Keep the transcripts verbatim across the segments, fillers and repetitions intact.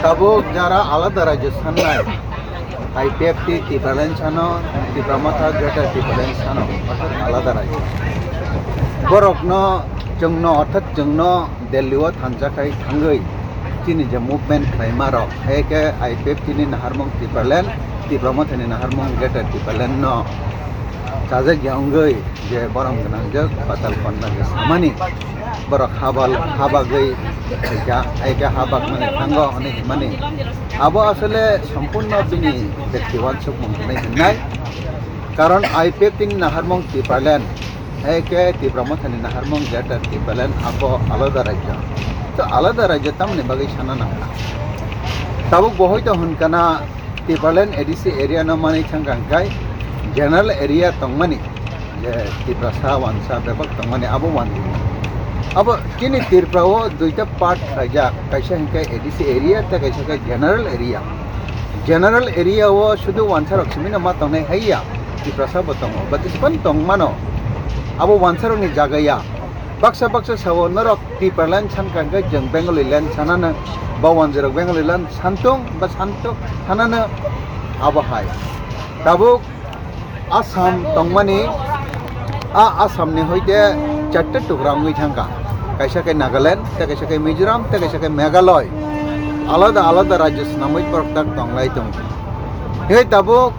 Tabuk jara alada rajyo sannai, I P F T Tipraland sano, Tipra Motha Greater Tipraland sano, orthat alada rajyo. Borokno, chwngno, orthat chwngno Delhi o thansa khai thangwi chini je movement khlaima rok, hai khe I P F T ni naharmung Tipraland, Tipra Motha ni naharmung Greater Tipraland no chajak ya wngwi je borom gwnangjak patal konna je samani borok habal habagwi khaikha, hai khe habak mani thango hwnwi hwnmani. Abo asole sompurno bini bekti wansukmung hwnwi hwnnai. Karon I P F T ni naharmung Tipraland, hai khe Tipra Mothani naharmung Greater Tipraland abo alada rajyo. To alada rajyo tamoni bagwi sana nangkha. Tabuk bo hoito hwnkha na Tipraland A D C area no manwi thangkha hwnkhe general area tongmani, je Tiprasa wansa bebak tongmani abo wanjini. Abo chini Tripura o duita part khlaijak, kaisa hwnkhe A D C area tei kaisa khe general area. General area o sudu wansa rok simi no ma tongnai hai ya, Tiprasa bo tongo, but ispan tongmano abo wansa rokni jaga ya. Baksa baksa sao norok Tipraland sankha hwnkhe chwng Bengali land sanano, ba wanjwi rok Bengali land santung ba santung sanano abo hai. Tabuk Assam tongmani, a Assam ni hoite charta tukra wngwi thangkha, kaisa khe Nagaland, tei kaisa khe Mizoram, tei kaisa khe Meghalaya, alada alada rajyo swnamwi borok tak tonglai tongo. Hei tabuk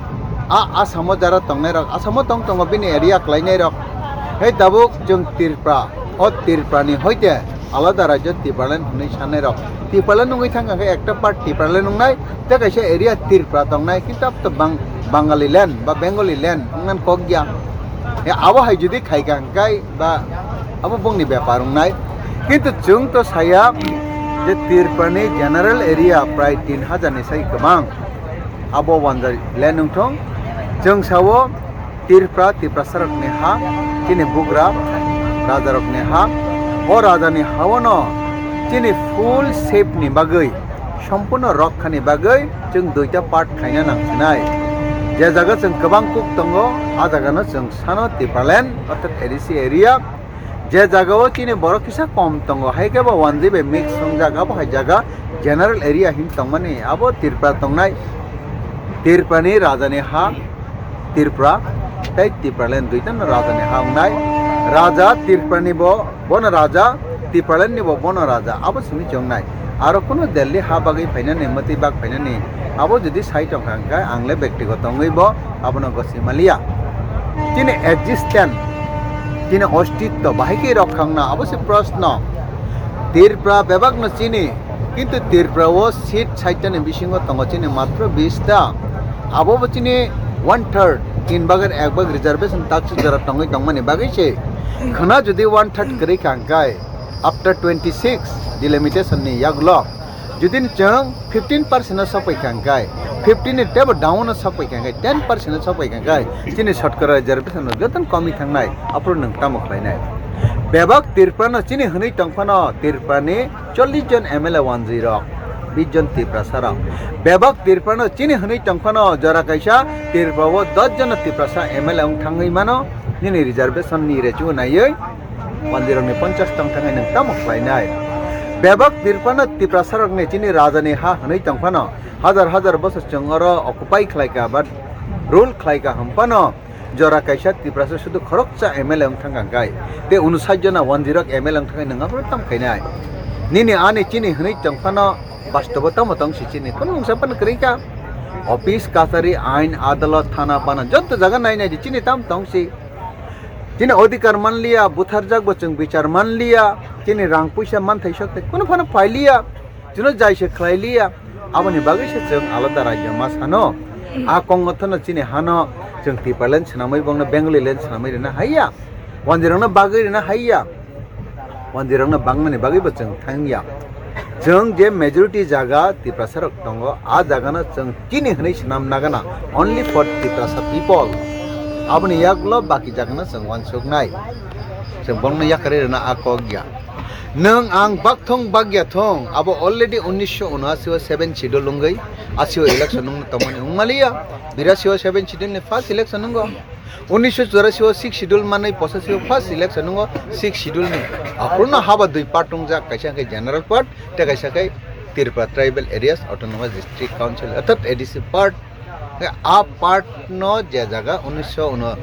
a Assam o jara tongnai rok, Assam o tong tongo bini area khlainai rok, hei tabuk chwng Tripura, o Tripura ni hoite alada rajyo Tipraland hwnwi sanai rok. Tipraland wngwi thangkha khe ekta part Tipraland wngnai, tei kaisa area Tripura tongnai, kintu abo to Bang-, Bangali land ba Bengali land wngmani kok ya. Ya, abo hai jodi khaikha hwnkhe ba abo bongni bepar wngnai. Kintu chwng to saya je Tripura ni general area prai tin hajar ni sai kwbang. Abo wanjai land wngthong. Chwng sao Tripura, Tiprasarokni ha, chini bugra rajarokni ha. O rajani haono chini full shape ni bagwi, sompurno rokkhani bagwi chwng duita part khaina nangsinai. Je jaga chwng kwbang kuk tongo, a jagano chwng sano Tipraland, orthat A D C area. Je jagao chini borok kisa kom tongo, hai khe bo wanjwi bai mix wngjak, abo hai jaga general area hin tongmani, abo Tripura tongnai. Tripurani rajani ha Tripura tei Tipraland duitano rajani ha wngnai. Raja Tripurani bo, bono raja, Tipralandni bo bono raja, abo simi chongnai. Aro kunu Delhi ha bagwi phainani, mwtwi bak phainani, abo jodi sai tongkha hwnkhe ang le bektigoto wngwi bo abono gosi maliya. Chini existence, chini ostitto bahai khe rok khangna, abo se proshno. Tripura bebakno chini, kintu Tripura o seat saitani bisingo tongo chini matro bish ta. Abo bo chini one third, tin bagwi ek bag reservation taksuk jora tongwi tongmani bagwi se. Khwna jodi one third kwrwi kha hwnkhe, after twenty six delimitation ni yagulo, jodi chwng fifteen percent o sokpai kha hwnkhe, fifteen ni tebo down o sokpai kha hwnkhe, ten percent o sokpai kha hwnkhe, chini sotkora reservation no joto komi thangnai, aphuru nwng tamo khlainai? Bebak Tripura no chini hwnwi tongphano, Tripura ni chollish jon M L A wanjwi rok, bish jon Tiprasa rok. Bebak Tripura no chini hwnwi tongphano, jora kaisa Tripura o dos jon Tiprasa M L A wng thangwi mano, nini reservation ni rechu naiwi. Mandirokni ponchas tong thangwi nwng tamo khlainai? Bebak Tripurano Tiprasarokni chini rajani ha hwnwi tongphano, hajar hajar bosor chwng oro occupy khlaikha ba rule khlaikha hwnphano, jora kaisa Tiprasa sudu khoroksa M L A wng thangkha hwnkhe, tei unsat jona wanjirok M L A wng thangwi nwng aphuru tamo khainai? Nini ani chini hwnwi tongphano, bastobo tamo tongsi chini, kono mungsa phano kwrwi kha. Office, kachari, ain, adalot, thana, pana joto jaga nai nai di, chini tamo tongsi. Chini odhikar manliya, butharjak bo chwng bichar manliya, chini rang puisa manthai sok tei kunu phano pailiya, chwngno jai se khlailiya, aboni bagwi se chwng alada rajyo ma sano. A kongothono chini hano chwng Tipraland swnamwi bongno Bengali land swnamwi rwna haiya, wanjirokno bagwi rwna haiya. Wanjirokno bangmani bagwi bo chwng thangya. Chwng je majority jaga Tiprasa rok tongo, a jaga no chwng chini hwnwi swnam nagana, only for Tiprasa people. Aboni yagulo baki jaga no chwng wansuknai. Chwng bongno yakarwi rwna a kok ya. Nwng ang bakthong bakya thong, abo already unnisho unashi o seven schedule wngwi, ashi o election wngno tongmani wngmaliya, birashi o seven schedule ni first election wngo. Unnisho churashi o six schedule manwi pochashi o first election wngo six schedule ni. Aphuru no haba dui part wngjak, kaisa khe general part, tei kaisa khe Tripura Tribal Areas Autonomous District Council, orthat A D C part. Khe a part no je jaga unisho uno,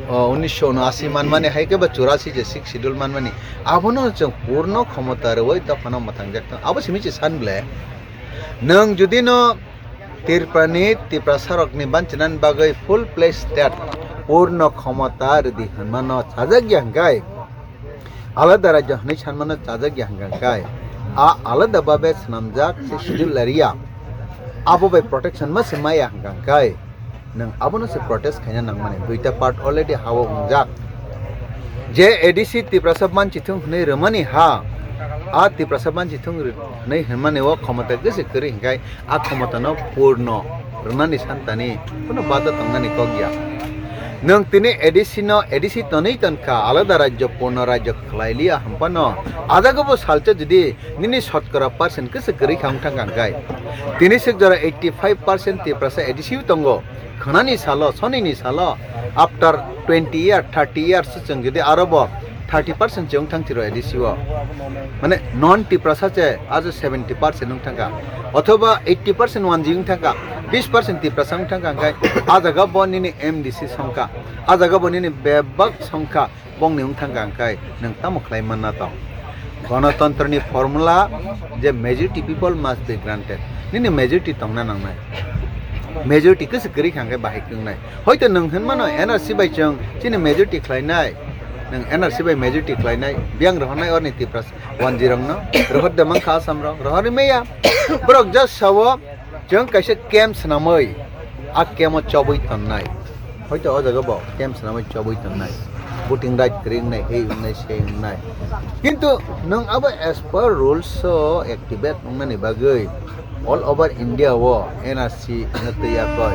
o, unisho unoashi manmani hai khe ba churashi je Sixth Schedule manmani, abono chwng purno khomota rwui dophano mwthangjak thang. Abo simi se san ble, nwng judi no Tripura ni Tiprasa rokni banchinani bagwi full fledged state purno khomota rwdi hwnmano chajak ya hwnkhe, alada rajyo hwnwi sanmano chajak ya hwnkha khe, a alada babe swnamjak se Schedule Area, abo bai protection ma se maya hwnkha khe, nwng abono se protest khaina nangmani. Duita part already ha-o wngjak. Je A D C Tiprasa banchithung hwnwi rwmani ha, a Tiprasa banchithung hwnwi hwnmani o khomota gese kwrwi hwnkhe, a khomotano purno rwnani santani kuno bada tongnani kok ya. Nwng tini A D C no A D C tonwi tonkha, alada rajyo purno rajyo khlai liya hwnphano, a jaga bo salcha jodi nini sotkora percent kisa kwrwi kha wng thangkha hwnkhe, tini sik jora eighty five percent Tiprasa A D C o tongo. Khwnani salo, sonini salo, after twenty year, thirty years chwng jodi aro bo thirty percent se wng thang thiro A D C o. Mane non Tiprasa se ajo seventy percent wng thangkha. Othoba eighty percent wanjwi wng thangkha, bis percent Tiprasa wng thangkha, hwnkhe a jaga bo nini M D C songkha, a jaga bo nini bebak songkha, bongni wng thangkha, hwnkhe nwng tamo khlai manna tong? Gonotantrani formula je majority people must be granted. Nini majority tongna nangnai. Majority kisa kwrwi kha hwnkhe bahai khe wngnai. Hoito nwng hwnmano N R C bai chwng chini majority khlainai. Nwng N R C bai majority khlainai. Biyang rohornai orni Tiprasa wanjwi rokno. Rohor de mankha Assam rok. Rohorwi maya. Borok just sao chwng kaisa camp swnamwi a camp o chobwi tonnai. Hoito o jaga bo camp swnamwi chobwi tongnai. Voting right kwrwi wngnai, hei wngnai, sei wngnai. Kintu nwng abo as per rules o activate wngnani bagwi all over India o N R C no twi yakoi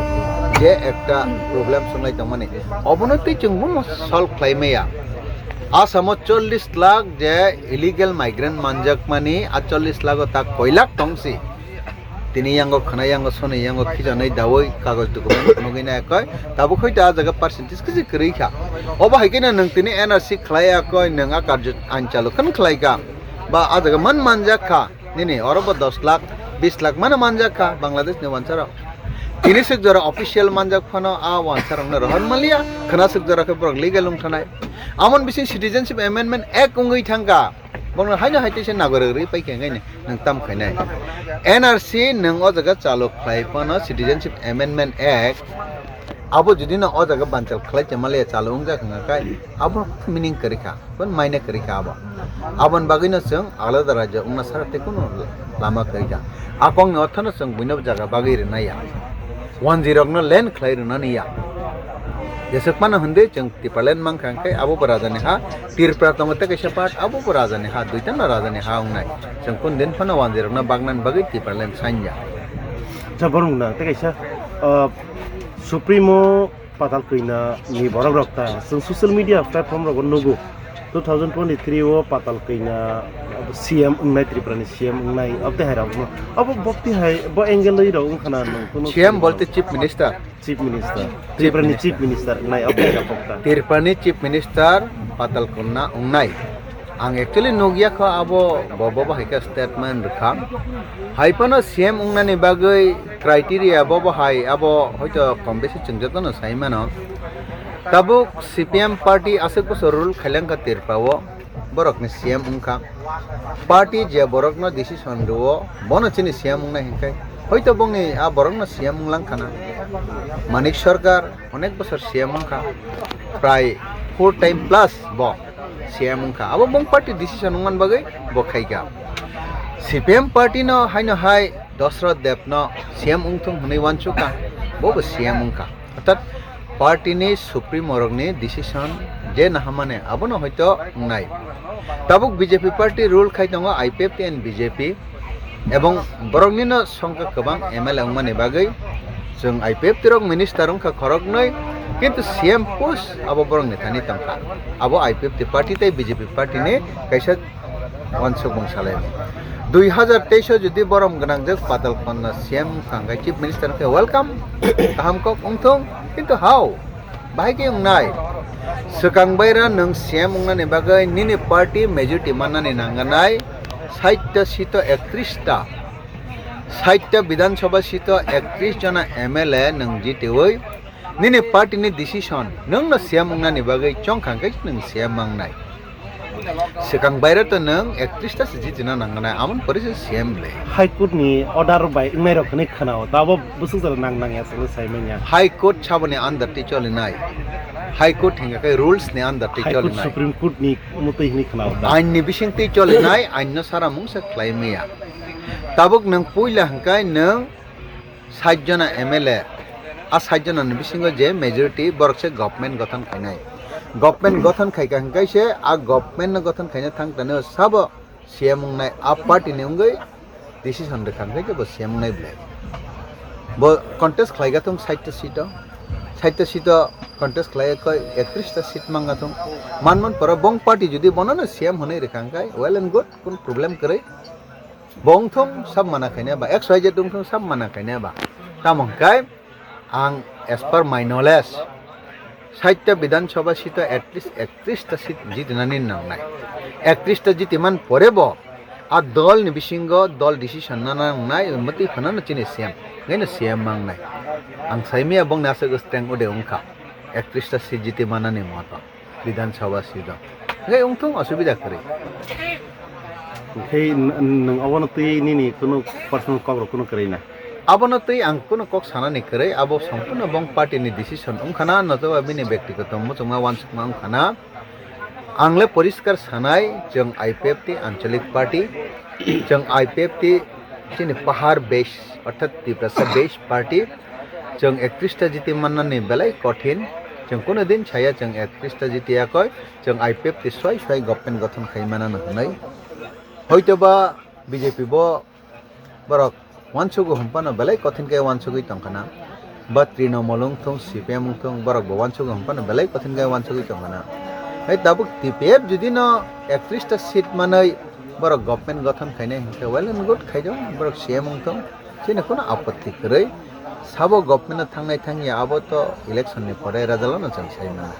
je ekta problem songlai tongmani, obono twi chwng bono solve khlai maya. Assam o chollish lakh je illegal migrant manjakmani, a chollish lakh o ta koi lakh tongsi. Tini yango khwnai, yango sonwi, yango khijanai dawi kagoj document phunugwi nai koi, tabuk hoi ta ah jaga percentage kisi kwrwi kha. Obo hai kheno nwng tini N R C khlai ya koi, nwng a karjo ain chalu khan khlai kha, ba ah jaga man manjak kha. Nini oro bo dos lakh, bis lakh mano manjak kha Bangladesh ni wansa rok. Tini swk jora official manjak phano a wansa rok no rohor manliya, khwna swk jora khe borok legal wng thanai. Amon bising Citizenship Amendment Act wngwi thangkha. Bono haino hai teisa nagorik rwi paikha hwnkhe nwng tam khainai. N R C nwng o jaga chalo khlai phano Citizenship Amendment Act abo jodi no o jaga banchal khlai tongmaliya chalo wngjak hwnkha khe abo meaning kwrwi kha, bon maine kwrwi kha abo. Aboni bagwi no chwng alada rajyo wngna sara tei kunu lama kwrwi kha. A kokni ortho no chwng buino jaga bagwi rwnai ya. Wanjwi rokno land khlai rwnani ya. Jeswk phano hwndwi chwng Tipraland mankha hwnkhe abo bo rajani ha, Tripura tongo tei kaisa part abo bo rajani ha, duitano rajani ha wngnai. Chwng kun din phano wanjwi rokno bagnani bagwi Tipraland sanya. Acha borok nang tei kaisa, ah, Supremo Patal Kwina ni borok rok ta chwng social media platform rogo nugo. Two thousand twenty-three o Patal Kwina C M wngnai, Tripura ni C M wngnai, abtei hai rok no. Abo bokti hai bo angle rok wngkhana nung. C M bolte Chief Minister. Chief Minister. Chief Tripura ni Minister. Chief Minister wngnai, abtei hai rok ta. Tripura ni Chief Minister Patal Kwina wngnai. Ang actually nukya kho abo bo, bo, bo hai khe statement rwkha. Hai phano C M wngnani bagwi criteria bo, bo hai abo hoito kom besi chwng jotono sai mano. Tabuk C P M party aswk bwswk rule khailangkha Tripura o, borokni C M wngkha. Party je borokno decision rwo, bono chini C M wngnai hinkhe hoito bongni a borokno C M wnglang khana. Manik Sarkar onek bosor C M wngkha, prai four time plus bo C M wngkha. Abo bong party decision wngmani bagwi bo khaikha. C P M party no haino hai Dosrot Deb no C M wngthung hwnwi wansukha, bo bo C M wngkha. Orthat party ni supremo rokni decision je nahamani abono hoito wngnai. Tabuk B J P party rule khai tongo I P F T and B J P. Ebong boroknino songkha kwbang M L A wngmani bagwi chwng I P F T rok minister wngkha khoroknwi, kintu C M post abo borokni thani tongkha. Abo I P F T party tei B J P party ni kaisa wansukmung salaimung. Dui hazar teis o jodi borom gwnangjak Patal Kwina C M wngkha hwnkhe chief minister wngkhe welcome, kaham kok wngthung, kintu how? Bahai khe wngnai. Swkang baira nwng C M wngnani bagwi nini party majority mannani nanganai, sait ta seat o ektris ta. Sait ta Bidhan Sabha seat o ektris jona M L A nwng jitiwi nini party ni decision nwng no C M wngnani bagwi chongkha hwnkhe nwng C M mangnai. Swkang baire to nwng ektris ta se jitina nangnai, amon pore se C M le. High Court ni order bai wngnai rok hwnwi khwnao, tabo bwswk jora nang nang ya salo sai manya. High Court saboni under twi cholinai. High Court hingkha khe rules ni under twi High Court cholinai. Supreme Court ni mutwi hwnwi khwnao da. Ain ni bising twi cholinai, ain no sara mungsa khlai maya. Tabuk nwng puila hwnkhe nwng sait jona M L A, a sait jona ni bisingo je majority borok se government gothon khainai. Government gothon khaika hwnkhe se a government no gothon khaina thang tani sabo C M wngnai a party ni wngwi decision rwkha hwnkhe bo C M wngnai belai. Bo contest khlaiga thung sait ta seat o. Sait ta seat o contest khlai koi ektris ta seat manga thung. Manman pora bong party jodi bono no C M hwnwi rwkha hwnkhe well and good, kun problem kwrwi. Bo wngthung sab mana khaina ba, X Y Z wngthung sab mana khaina ba. Tamo hwnkhe ang as per my knowledge, sait ta Bidhan Sabha seat o at least ektris ta seat jitinani nangnai. Ektris ta jitiman pore bo a dol ni bisingo dol decision nana nangnai, mati phano no chini C M, ngaino C M mangnai. Ang saimaya bongni aswk strength ode wngkha. Ektris ta seat jiti manani moto. Bidhan Sabha seat o. Hwnkhe wngthung, osubida kwrwi. Hwnkhe n-, n-, nwng obono twi nini kunu personal kok rok kunu kwrwi na? Abono twi ang kunu kok sanani kwrwi, abo sompurno bong party ni decision wngkhana, notoba bini bektigoto muchungma wansukma wngkhana. Ang le poriskar sanai, chwng I P F T Anchalik Party, chwng I P F T chini pahar base, orthat Tiprasa base party, chwng ektris ta jiti mannani belai kothin, chwng kunu din saya chwng ektris ta jiti yakoi, chwng I P F T swai swai government gothon khai manana hwnwi. Hoitoba B J P bo borok uansugo hwnphano belai kothin khe uansugwi tongkhana. Ba Trinamool wngthung, C P M wngthung, borok bo uansugo hwnphano belai kothin khe uansugwi tongkhana. Hai tabuk T P F jodi no ektris ta seat manwi borok government gothon khainai hwnkhe well and good, khaijak borok C M wngthung, chini kheno apotti kwrwi. Sabo government no thangnai thangya, abo to election ni pore result no chwng sai mano.